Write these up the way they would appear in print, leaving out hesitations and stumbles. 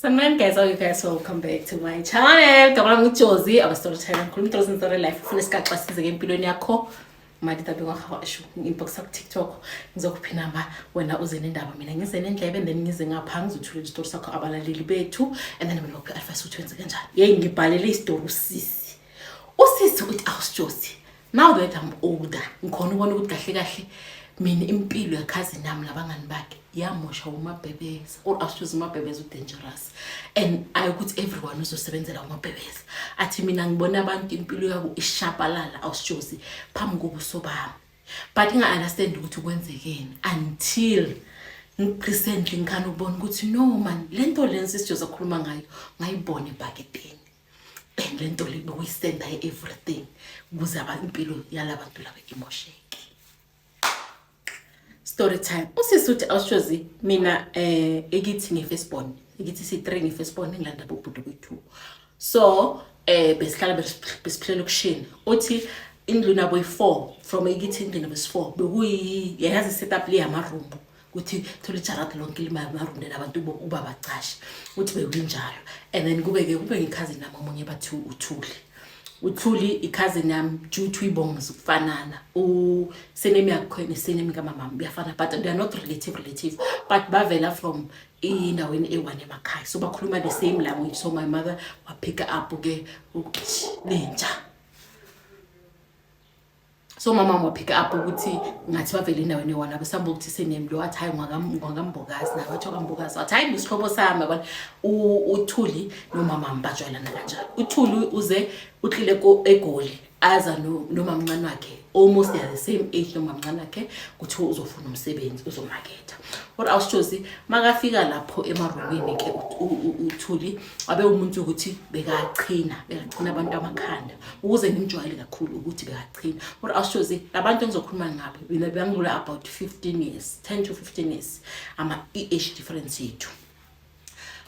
Sanibonani guys, how are you guys? Welcome back to my channel. Gama lami nguJozi, aba storyteller. Ngikhuluma into story life. Ufuna isigaxa sizeke empilweni yakho. Mali tabe ngwa ashu inbox ku TikTok. Ngizokupha inamba wena uze nendaba, mina ngize nendlebe and then ngize ngapha ngizothulela isitori sakho abalaleli bethu and then mina ngikuphe advice ukuthi wenze kanjani. Hey, ngibhalele isitori usisi. Usisi uthi, "Awusijozi, now that I'm older, ngikhona ubona ukuthi kahle kahle mina impilo yakhazini nami nabangani bakhe yamosha umabhebeza." Or awusijozi, umabhebeza udangerous and ayikuthi everyone uzosebenzela umabhebeza. Athi, "Mina ngibona abantu impilo yabo ishabalala, awusijozi, phambi kobuso bami, but nginga-understand ukuthi kwenzekeni until recently ngikhani ukubona ukuthi no man, le nto lena sisijozi akhuluma ngayo ngayibona ebhaketeni and le nto le bekuyisenda everything ukuze impilo yalabantu laba imosheke." Story time. Usisi uthi, "Awushozi, mina ekithi ngi-firstborn, ekithi si-three, ngi-firstborn, ngilanda bobhuti boyi-two. So besihlala besiphilela ekushini." Uthi indlu nabo yi-four from ekithi, indlu nabo is-four, bekuyi yayazi i-setup le yamarumu ukuthi thola ijaradi lonke limamarumu then abantu uba bacashe. Uthi bekuyinjalo and then kube-ke kube ngikhazini nami omunye bathi uThuli. Uthuli i-cousin yami due to ibongo zokufanana, usurname yakhe nesurname kamamami buyafana, but they are not relative relative, but bavela from indaweni eyi-one emakhaya, so bakhuluma the same language. So my mother wapick up ke ukuthi lentsha, so mama wapick up ukuthi ngathi bavele endaweni eyi-one. Abesamba ukuthi surname lo, wathi, "Hayi, ngwakambokazi." Naye wathi wakambokazi, wathi, "Hayi, ngisihlobo sami." Yabona, uThuli nomama bajwayelana kanjalo. UThuli uze uhlile eGoli aza nomamncane wakhe, almost they are the same age nomamncane wakhe, kuthiwa uzofuna umsebenzi, uzomaketha. Kodwa awusitshozi, makafika lapho emarumini ke uThuli wabe umuntu ukuthi bekachina abantu amakhanda, ukuze ngimjwayele kakhulu ukuthi bekachina. Kodwa awusitshozi, labantu engizokhuluma ngabo mina bangidlula about 15 years, 10 to 15 years ama i-age difference yethu.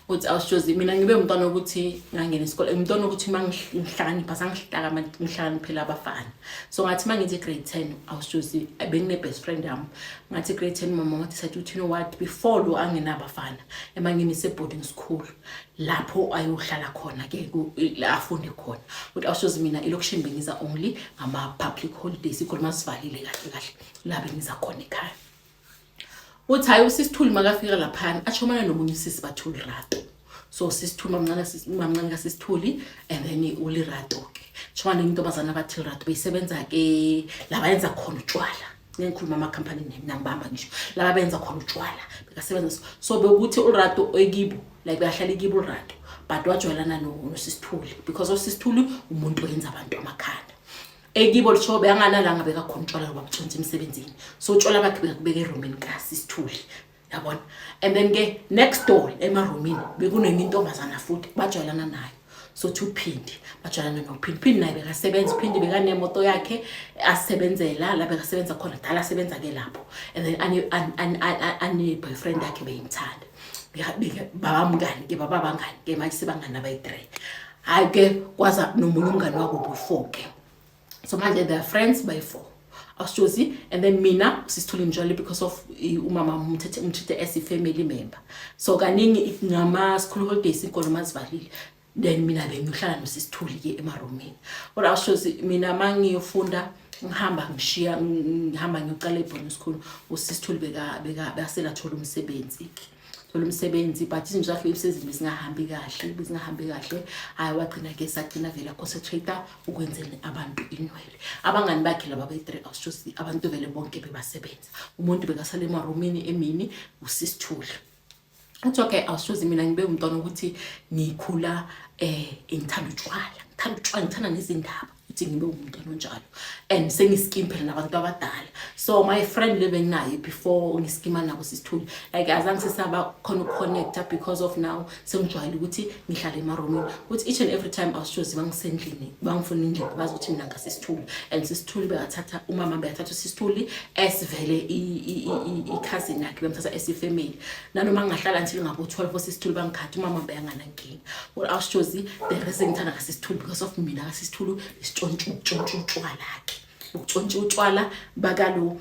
Uthi, "Awusitshozi, mina ngibe umntwana ukuthi ngangena isikole, umntwana ukuthi uma ngihlakanipha sangihlaka ngihlakaniphela abafana. So ngathi uma ngithi grade 10, awusitshozi, bengine-best friend yami. Ngathi grade 10, mama wathi sathi uthi, you know what, before lo angenabafana emanginise boarding school lapho ayohlala khona-ke la afunde khona." Uthi, "Awusitshozi, mina elokishini bengiza only ngama-public holidays, ikole masivalile kahle kahle, la bengiza khona ekhaya." Uthi, "Hayi, usisithuli makafika laphana achomana nomunye usisi bathi uLirato. So sisithuli, mamncane, mamncane kasisithuli and then uLirato-ke chomana nentombazana bathi Lirato, beyisebenza-ke la bayenza khona utshwala. Ngikhuluma amakhampani name nangibamba ngisho laba benza khona utshwala, bekasebenza. So bekuthi uLirato ekibo, like beyahlala ekibo uLirato, but wajwayelana nosisithuli because usisithuli umuntu oyenza abantu amakhanda. Ekibo lisho beyanganalanga bekakhona utshwala ngoba butshontsha emsebenzini, so utshwala bakhe bekakubeka erumini kasisithuli, yabona. And then ke next door emarumini bekunenye intombazana futhi bajwayelana nayo, so thi uphindi bajwayelana nophindi. Phindi naye bekasebenza, uphindi bekanemoto yakhe asebenzela la bekasebenza khona dala, asebenza-ke lapho and then ane-boyfriend yakhe beyimthanda. Babamngani ke, baba bangani ke manje, sebangani abayi-three. Hhayi ke, kwaza nomunye umngani wabo before ke, so manje they are friends by four, awusitshozi. And then mina sisithule njalo because of umama umthethe umthethe as i-family member, so kaningi ngama-school holidays inkolo mazivalile, then mina bengiyohlala nosisithuli-ke emarumini. Kodwa awusitshozi, mina ma ngiyofunda ngihamba ngishiya, ngihamba ngiyocala e-boarding school, usisithuli beka beselathola umsebenzi, thola umsebenzi, but izinto zakhe emsebenzini bezingahambi kahle, bezingahambi kahle. Hhayi, wagcina-ke sagcina vele aconcentrate ukwenzeni abantu inwele. Abangani bakhe laba bayi-three, awusitshozi, abantu vele bonke bebasebenza, umuntu bekasala emarumini emini usisithuli." Uthi, "Okay, awusitshozi, mina ngibe umntwana ukuthi ngikhula ngithanda utshwala, ngithanda utshwala, ngithanda nezindaba." Uthi, "Ngibe umntwana onjalo and sengiskim phela nabantu abadala. So my friend le benginayo before ngiskima nabo sisithuli, like azange sisaba khona ukuconnecta because of now sengijwayele ukuthi ngihlale emarumini. Ukuthi each and every time, awusitshozi, bangisendlini bangifuna indlela, bazi ukuthi mina ngasisithuli and sisithuli bekathatha umama bekathatha usisithuli as vele i-cousin yakhe, bemthatha as i-family. Nanoma ngingahlala until ngabo-12 osisithuli bangikhathi, umama beyanganankinga." Kodwa awusitshozi, the reason ngithanda ngasisithuli because of mina kasisithuli besitshontsha ukutshontsha utshwala-ke, ukutshontsha utshwala bakalo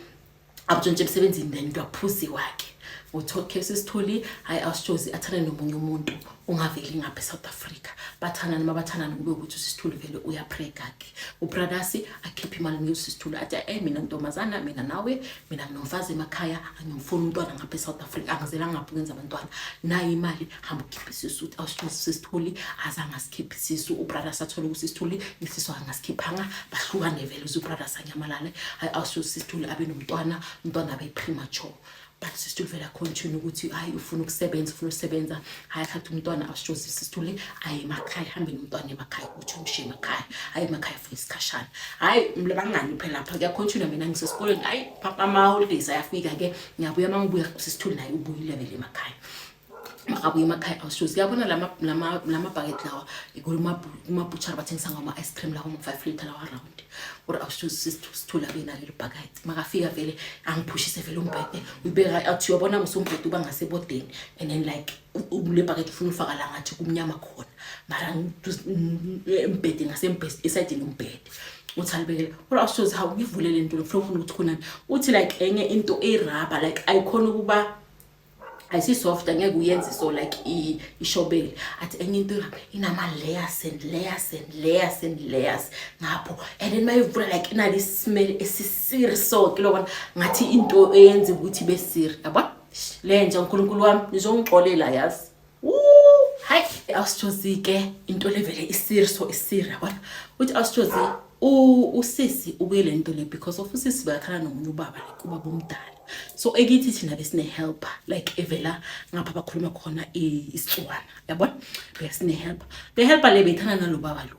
abutshontshe emsebenzini, then kuyaphuziwa-ke. Uthi sisithuli, hayi, awusitshozi, athane nomunye umuntu ungaveli ngapha eSouth Africa. Bathandana, mabathandana kube ukuthi usisithuli vele uyaprega-ke. Ubrothers akhiphe imali nike usisithuli, athi, "Mina ntombazana, mina nawe, mina nginomfazi emakhaya, angimfuni umntwana ngapha eSouth Africa, angizela ngapha ukwenza abantwana, nayo imali, hamba ukhiphe isisu." Uthi awusitshozi, sisithuli azange asikhiphe isisu. Ubrothers athole ukuthi isithuli isisu angasikhiphanga, bahlukane vele, uze ubrothers anyamalale. Hayi, awusitshozi, sisithuli abe nomntwana, umntwana abe premature, but sisithuli vele acontinue ukuthi hayi, ufuna ukusebenza, ufuna ukusebenza. Hayi, athathe umntwana, awusitshozi, sisithuli aye emakhaya, hambe nomntwana emakhaya, ukuthi umshiye emakhaya, aye emakhaya for isikhashana. Hayi, bangani phela lapha kuyacontinue. Mina ngisesikolweni, hayi, ama-holidays ayafika-ke, ngiyabuya. Uma ngibuya, sisithuli naye ubuyile vele emakhaya. Makabuya emakhaya, awushozi, uyabona lamabhaketi lawa kumabutshari bathengisa ngama-ice cream lawa ama-5 litre lawa round, or awushozi, sithula abe nalelo bhaketi. Makafika vele angiphushise vele umbhede, uyibeka, athi, "Uyabona musa, umbhede uba ngasebodeni, and then like le bhaketi ufuna ufaka la ngathi kumnyama khona, mara embhede ngasesayidini umbhede." Uthi alibekele, or awushozi, hawu, ngivule le nto, ngifuna ukubona ukuthi khonani. Uthi like enye into erabha, like ayikhona ukuba ayisi-soft, angeke uyenze so like ishobele. Athi enye into inama-layers and layers and layers and layers ngapho, and then mayivula, like inale smell esisiri, so ke lobona ngathi into eyenza ukuthi besiri, yabona le nje. Unkulunkulu wami, nizongixolela yazi. Hayi, awusitshozi-ke, into levele isiri, so isiri, yabona. Uthi awusitshozi, usisi ubuye le nto le because of usisi bekakhala nomunye ubaba, like ubaba omdala. So ekithi thina besine-helper, like evela ngapha bakhuluma khona isiTswana, yabona, besine-helper. Le helper le beyithanda nalo baba lo,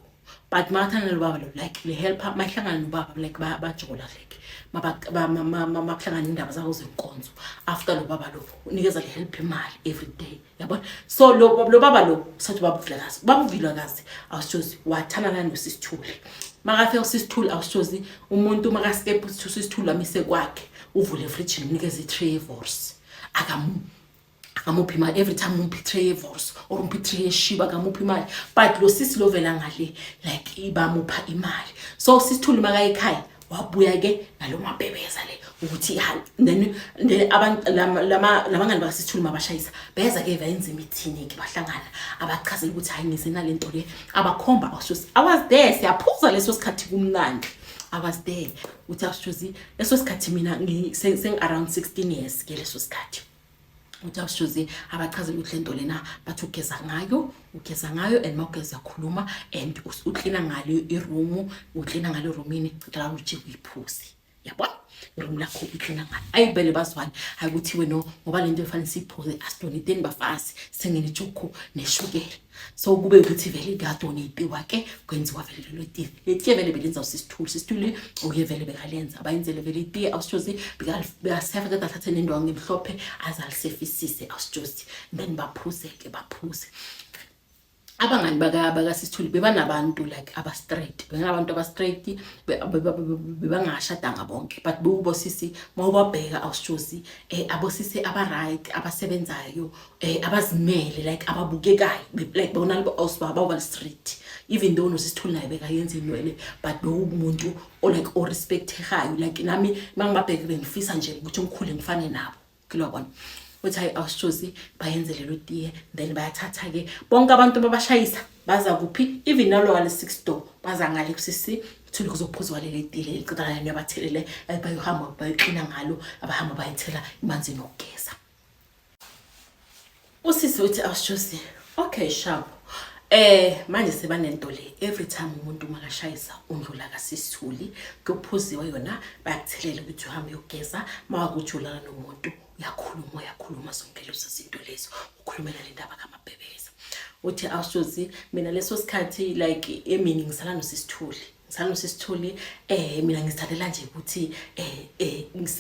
but makathanda nalo baba lo, like le helper mayihlangana nobaba, like bajola, like makuhlangana indaba zabo zenkonzo, after lo baba lo unikeza le helper imali every day, yabona. So lo baba lo sathi ubaba uVilakazi, ubaba uVilakazi, awusitshozi, wathandana nosisithuli. Makafika usisithuli, awusitshozi, umuntu makastep usisithuli amise kwakhe, uvule efrijini, umnikeze i-tray yewors, akamuphi imali. Every time umphi i-tray yewors or umphi i-tray yeshiba, akamuphi imali, but lo sisi lo vela ngale, like ibamupha imali. So sisithuli makaye ekhaya, wabuya-ke nalo mabhebeza le ukuthi then abantu labangani bakasisithuli mabashayisa beza-ke, bayenza imithini-ke, bahlangana, abachazela ukuthi hayi, ngize nale nto le, abakhomba. Awushozi, I was there, siyaphuza leso sikhathi, kumnandi. I was there. Uthi awushozi, leso sikhathi mina sengi-around 16 years ke leso sikhathi. Uthi awushozi, abachazela ukuthi le nto lena bathi ugeza ngayo, ugeza ngayo, and mawugeza uyakhuluma, and uklina ngalo iroom, uklina ngalo erumini, cela ujike uyiphuze, yabona, iroom lakho uklina ngalo. Ayibele bazwane, hayi, kuthiwe no, ngoba le nto efanele siyiphuze, asidonateni bafazi, singene ijoko neshukela. So kube ukuthi vele kuyadonatiwa ke, kwenziwa vele lelo tiye. Le tiye vele belenza usisithuli, sisithuli uye vele bekalenza, abayenzele vele itiye. Awusitshozi, bekasefa kade athathe nendwangu emhlophe azalisefisise, awusitshozi, then baphuze-ke, baphuze. Abangani bakasisithuli bebanabantu like aba-straight, bengabantu aba-straight, bebangashadanga bonke, but bekubosisi mawubabheka, awusitshozi, abosisi aba-right, abasebenzayo, abazimele, like ababukekayo, like bona bawuba street, even though nosisithuli naye bekayenza inwele, but bewumuntu o like orespectekayo. Like nami mangibabheke bengifisa nje ukuthi ngikhule ngifane nabo, kulobona. Uthi hayi, awusitshozi, bayenze lelo tiye, then bayathatha-ke bonke abantu babashayisa, baza kuphi, even nalo wale six door, baza ngale kusisi thule kuzophuzwa leli tiye leli. Ceda lani yabathelele, bayohamba bayoklina ngalo, abahamba bayithela emanzini okugeza. Usisi uthi awusitshozi, okay, sharp. Manje sebanento le, every time umuntu makashayisa undlula kasisithuli, kuyophuziwa yona, bayakuthelela ukuthi uhambe uyogeza. Mawakuthi ulala nomuntu, uyakhuluma, uyakhuluma zonke lezo zinto lezo, ukhulumela le ndaba kamabhebeza. Uthi awushozi, mina leso sikhathi, like emini ngisala nosisithuli, ngisala nosisithuli. Mina ngizithathela nje ukuthi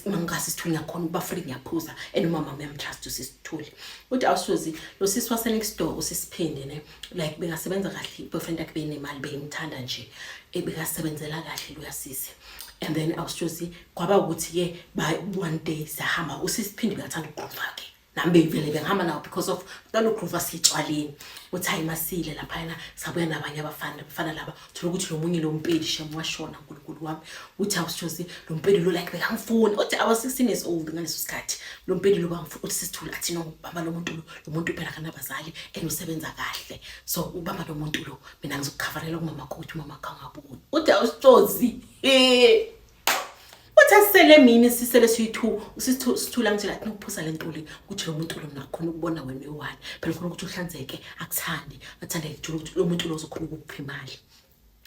mangasisithuli ngiyakhona ukuba free, ngiyaphuza, and umama uyamtrust usisithuli. Uthi awushozi, lo sisi wase next door, usisiphinde ne, like bengasebenza kahle, boyfriend yakhe benemali, beyimthanda nje, bekasebenzela kahle lo yasisi. And then awushozi, kwaba ukuthi ke one day siyahamba, usisiphinde bekathanda ukugroova ke. Nami bengivele bengihamba nawo because of mntwana ugroova sitshwaleni. Uthi hayi, masile laphayana, sabuya nabanye abafana, abafana laba thola ukuthi lo munye lo mpedi shem washona, uNkulunkulu wami. Uthi awusitshozi lo mpedi lo, like bekangifuna. Uthi I was 16 years old ngaleso sikhathi. Lo mpedi lo bangifuna. Uthi sisithule athi no, bamba lo muntu lo, lo muntu phela kanabazali and usebenza kahle, so ubamba lo muntu lo, mina ngizokukhavarela kumama wakho ukuthi umama wakho angaboni. Uthi awusitshozi, uthi asisele mina, sisele siyi-two. Sithula ngitshela athi nokuphuza le nto le, ukuthi lo muntu lo mina khona ukubona wena eyi-one phela, khona ukuthi uhlanzeke, akuthandi, athandeke, kuthola ukuthi lo muntu lo uzokhona ukukupha imali.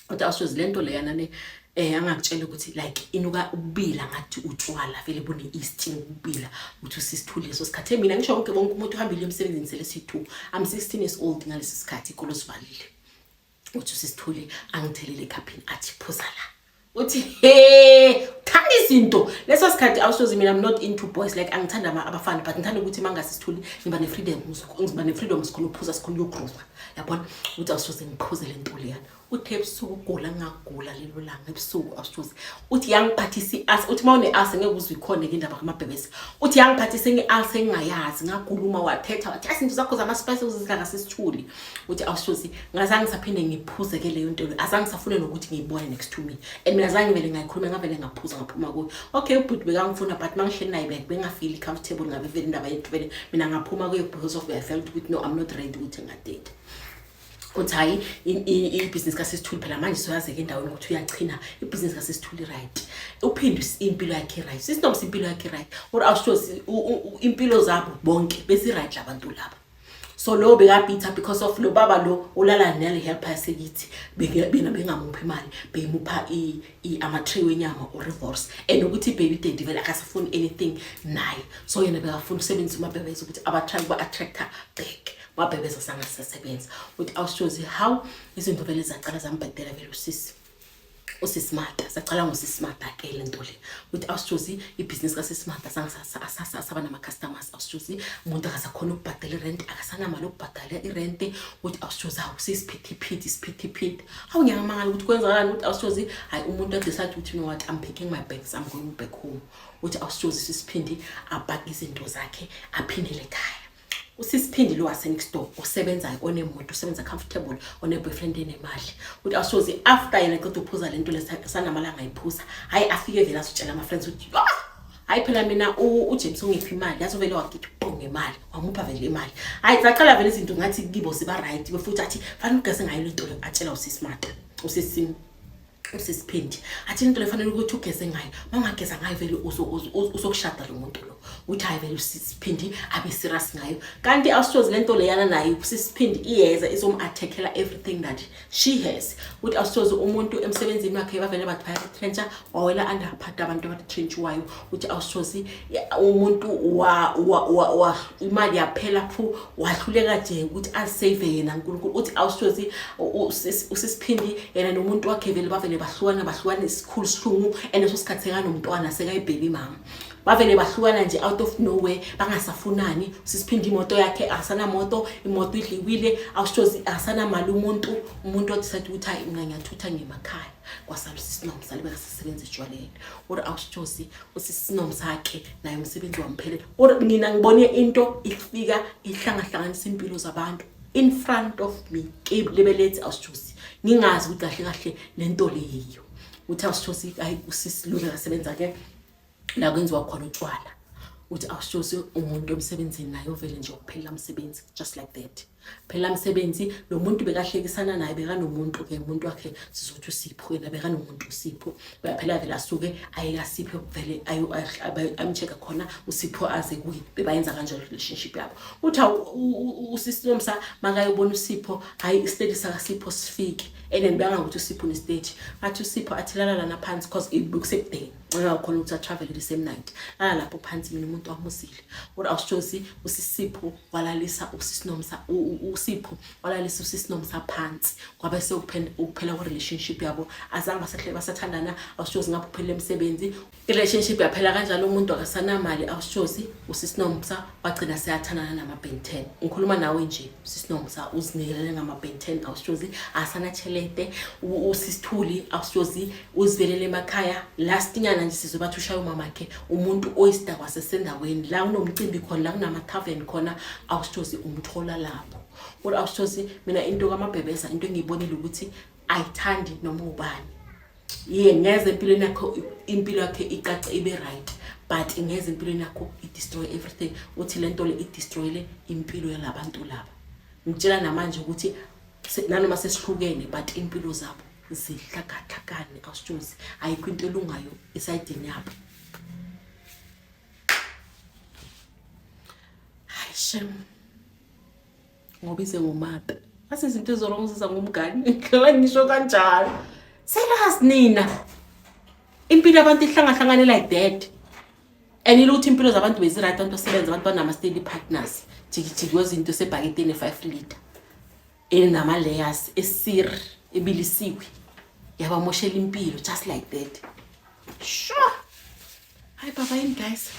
Kodwa awushozi le nto leyana ne angakutshela ukuthi like inuka ubila ngathi utshwala vele bune-east ukubila. Uthi usisithule leso sikhathi, mina ngisho wonke wonke umuntu uhambile emsebenzini, sele siyi-two. I'm 16 years old ngalesi sikhathi, ikolo sivalile. Uthi usisithule angithelele ekhaphini, athi phuza la. Uthi he, thanda izinto leso sikhathi. Awusozi mina, I'm not into boys, like angithanda abafana, but ngithanda ukuthi uma ngasisithuli ngiba ne-freedom, ngiba ne-freedom, sikhona ukuphuza, sikhona ukuyogroova, yabona. Uthi awusoze ngiphuze le nto leyana. Uthi ebusuku ugula, ngagula lelo langa ebusuku. Awusoze uthi yangiphathisa i-ulcer. Uthi uma une-ulcer ngeke uzwe ikhona-ke indaba kamabhebese. Uthi yangiphathisa enye i-ulcer engingayazi, ngagula. Wathetha wathi izinto zakho zama-spice uzidla ngasisithuli. Uthi awusozi ngazange ngisaphinde ngiphuze-ke leyo nto leyo, azange ngisafune nokuthi ngiyibone next to me, and mina zange vele ngayikhuluma, ngavele ngaphuza ngaphuma kuyo. Okay, ubhuti bekangifuna, but mangihleli naye bengafili comfortable ngabe vele indaba yethu vele mina ngaphuma kuyo because of I felt ukuthi no, I'm not ready ukuthi ngadate. Uthi hhayi, ibhizinisi kasisithuli phela manje soyazeka endaweni ukuthi uyachina ibhizinisi kasisithuli, right? Uphinde impilo yakhe right, sisinomsa impilo yakhe right, or awushozi impilo zabo bonke besi-right labantu laba. So lo beka-bitter because of lo baba lo ulala nale helper yasekithi, bena bengamuphi imali, beyimupha ama-tray wenyama or divorce, and ukuthi baby daddy vele akasafuni anything naye. So yena bekafuna ukusebenzisa umabhebeza ukuthi aba-try ukuba-attracta back. Mabhebeza sangasasebenza. Uthi awushozi how izinto vele zacala zambhedela vele usisi usisimata, sacala ngosisimata ke le nto le. Uthi awusitshozi ibhizinisi kasisimata saba nama-customers. Awusitshozi umuntu akasakhona ukubhadala irent, akasanamali yokubhadala irente. Uthi awusitshozi hawu, sesiphithiphithi isiphithiphithi, hawu, ngiyangamangala ukuthi kwenzakalani. Uthi awusitshozi hayi, umuntu a-decide ukuthi you know what, I'm picking my bags, I'm going back home. Uthi awusitshozi sisiphindi apake izinto zakhe aphindele ekhaya. Usisiphindi lo wase-next door osebenzayo, onemoto, usebenza comfortable, one-boyfriend enemali. Uthi awusozi after yena qeda ukuphuza le nto le, sanamalanga ayiphuza, hhayi, afike vele azotshela ama-friends ukuthi "Ah, hhayi phela mina uJames ungiphi imali." Yazi uvele wagithi bo ngemali, wamupha vele imali. Hhayi, zacala vele izinto ngathi kibo ziba right, futhi athi fanele ugeze ngayo le nto le. Atshela usisimata usisi usisiphindi, athi into lefanele ukuthi ugeze ngayo, uma ungageza ngayo vele uzokushada lo muntu lo. Uthi hayi vele usisiphindi abe serious ngayo, kanti awushozi le nto leyana naye usisiphindi iyeza izom-attackela everything that she has. Uthi awushozi umuntu emsebenzini wakhe bavele bathi baya-retrencha, wawela under phata abantu abaretrenchiwayo. Uthi awushozi umuntu wa imali yaphela phu, wahluleka nje ukuthi azisave yena nkulunkulu. Uthi awushozi usisiphindi yena nomuntu wakhe vele bavele bahlukana, bahlukana isikhulu sihlungu, and leso sikhathi sekanomntwana, sekayi-baby mama. Bavele bahlukana nje out of nowhere, bangasafunani. Sisiphinde imoto yakhe, akasanamoto, imoto idliwile. Awushozi akasanamali umuntu. Umuntu wa-decide ukuthi hayi, mina ngiyathutha ngemakhaya. Kwasala usisinomsa bekasasebenza etshwaleni. Uri awushozi usisinomsa ke naye umsebenzi wamphelela. Uri mina ngibone into ifika ihlangahlanganisa impilo zabantu in front of me ke lebelethi, awushozi ngingazi ukuthi kahle kahle lento leyiyo. Uthi awushozi hayi, usisi lo bekasebenza ke la kwenziwa khona utshwala. Uthi awushozi umuntu emsebenzini naye ovele nje ukuphelela umsebenzi, just like that, phela msebenzi. Lo muntu bekahlekisana naye bekanomuntu ke, umuntu wakhe sizothi uSipho, yena bekanomuntu uSipho. Phela vele asuke aye kaSipho vele amcheck khona uSipho aze kuye, bebayenza kanjalo relationship yabo. Uthi usisinomsa makayobona uSipho, hayi, isiteji sakaSipho sifike, and then bengakuthi uSipho unesiteji. Athi uSipho athi lala lana phansi, cause bekusekudeni, engakhona ukuthi a-travel the same night. Lala lapho phansi, mina umuntu wamusile. Uri awusitshozi usisipho walalisa usisinomsa, uSipho walalisa usisinomsa phansi, kwabe sekuphela kwe-relationship yabo. Azange basahle basathandana. Awusitshozi ngapho uphelele emsebenzi, i-relationship yaphela kanjalo, umuntu akasanamali. Awusitshozi usisinomsa wagcina seyathandana nama-Ben 10. Ngikhuluma nawe nje, usisinomsa uzinikelele ngama-Ben 10. Awusitshozi asanachelete usisithuli. Awusitshozi uzivelele emakhaya last nyana. nje sizwe bathi ushaya umamakhe umuntu oyisidakwa sesendaweni la kunomcimbi khona, la kunama-tavern khona, awusithozi umthola lapho. Kodwa awusithozi mina into kaMabhebeza, into engiyibonile ukuthi ayithandi noma ubani. Ye ngeze empilweni yakho, impilo yakhe icace ibe right, but ngeze empilweni yakho i-destroy everything. Uthi le nto le i-destroyile impilo yalabantu laba. Ngitshela namanje ukuthi nanoma sesihlukene, but impilo zabo zihlakahlakane. Awusitshozi, ayikho into elungayo esayidini yabo. Hayi shem, ngoba ize ngomata athi izinto ezorong ziza ngomngani. Ngicela ngisho kanjalo, serious nina, impilo yabantu ihlangahlangane like that. And iluthi impilo zabantu bezi-right, abantu basebenza, abantu banama-steady partners, jikijiki wezinto sebhaketeni 5 liter enama-layers esir ebilisiwe, yabamoshela impilo just like that. Sure, hayi baba, yini guys.